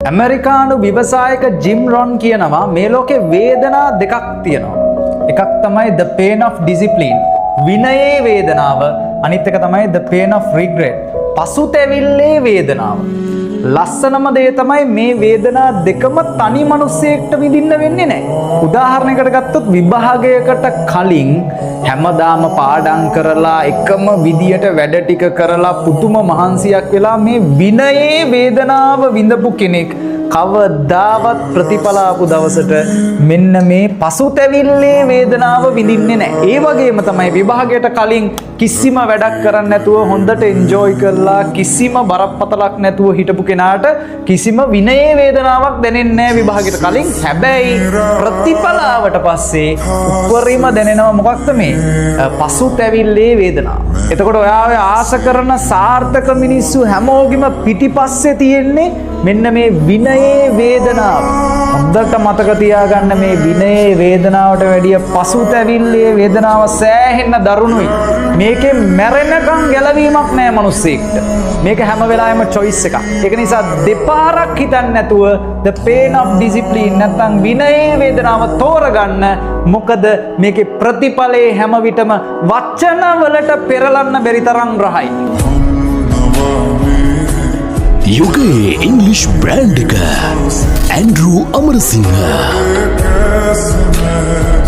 ඇමරිකානු ව්‍යවසායක ජිම් රොන් කියනවා මේ ලෝකේ වේදනා දෙකක් තියෙනවා. එකක් තමයි the pain of discipline, විනයේ වේදනාව. අනිත් එක තමයි the pain of regret, පසුතැවිල්ලේ වේදනාව. ලස්සනම දේ තමයි මේ වේදනා දෙකම තනි මිනිස්සෙක්ට විඳින්න වෙන්නේ නැහැ. උදාහරණයකට ගත්තොත්, විභාගයකට කලින් හැමදාම පාඩම් කරලා, එකම විදියට වැඩ ටික කරලා, පුදුම මහන්සියක් වෙලා මේ විනයේ වේදනාව විඳපු කෙනෙක් කවදාවත් ප්‍රතිඵල ආපු දවසට මෙන්න මේ පසුතැවිල්ලේ වේදනාව විඳින්නේ නැහැ. ඒ වගේම තමයි විභාගයට කලින් කිසිම වැඩක් කරන්නේ නැතුව, හොඳට එන්ජොයි කරලා, කිසිම බරපතලක් නැතුව හිටපු කෙනාට කිසිම විනයේ වේදනාවක් දැනෙන්නේ නැහැ විභාගයට කලින්. හැබැයි ප්‍රතිඵල ආවට පස්සේ උපරිම දැනෙනවා මොකක්ද මේ පසුතැවිල්ලේ වේදනාව. එතකොට ඔයා ඔය ආස කරන සාර්ථක මිනිස්සු හැමෝගෙම පිටිපස්සේ තියෙන්නේ මෙන්න මේ විනයේ වේදනාව. හොඳට මතක තියාගන්න, මේ විනයේ වේදනාවට වැඩිය පසුතැවිල්ලේ වේදනාව සෑහෙන්න දරුණුයි. මේකෙන් මැරෙනකන් ගැලවීමක් නෑ මිනිස්සෙක්ට. මේක හැම වෙලාවෙම චොයිස් එකක්. ඒක නිසා දෙපාරක් හිතන්නේ නැතුව the pain of discipline නැත්තම් විනයේ වේදනාව තෝරගන්න. මොකද මේකේ ප්‍රතිඵලයේ හැම විටම වචන වලට පෙරලන්න බැරි තරම් රහයි. යුගයේ ඉංගලිෂ් බ්‍රෑන්ඩ් එක, ඇන්ඩරු අමරසිංහ. कैसे मैं